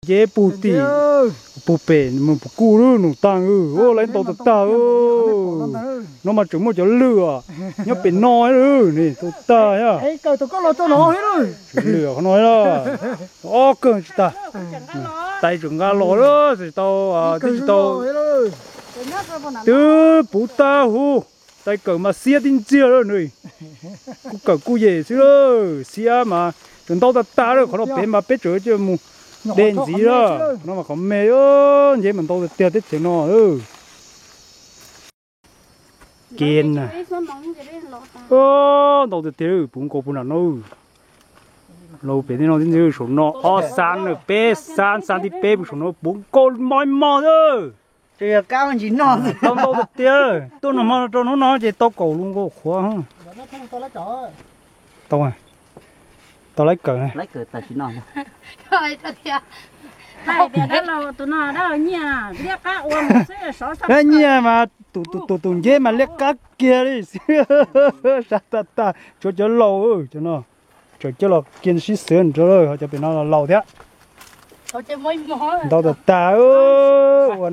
Nce puag tim, puag pem mus puag kuj lub nus tag, lawv ntau tag tag. No mas tseem muaj cov lwj os, nyob pem no, tau tag. Lwj qhov no, ob kawg tsis tag. Tais tseem nqa los lawm, tsis tau, twb tsis tau, twb puv tag huv. Tais kawm mas xiab tib ntxiag lawm nws. Kuj kawm kuj yem xwb, xiab mas tseem ntau tag tag lawm. Qhov no pem mas peb tseem mus de ntxiv lawm. Qhov no mas qhov me, nceb mas ntau tiag tiag teb chaws no. Ke na, ntau tiag tiag, puv nkaus puag nram no. Laus pem teb no tib ntxiag, saum no ob xab na, peb xab, xab thib peb puag saum no puv nkaus mos mos xwb. Tau ntau tiag tiag, tuaj noj hmo rau hnub no ces tau kaum lus nkaus qhuav. Tau, tau laib kawm. Nyiaj mas tus tus tus nceb mas liab qab kiag li xwb. Sab tag tag, tshuav cov laus cov no. Tseem coj los kiag sib xwv nrog lawm, ho cov pem no los laus thiab. Ntau tag tag, ua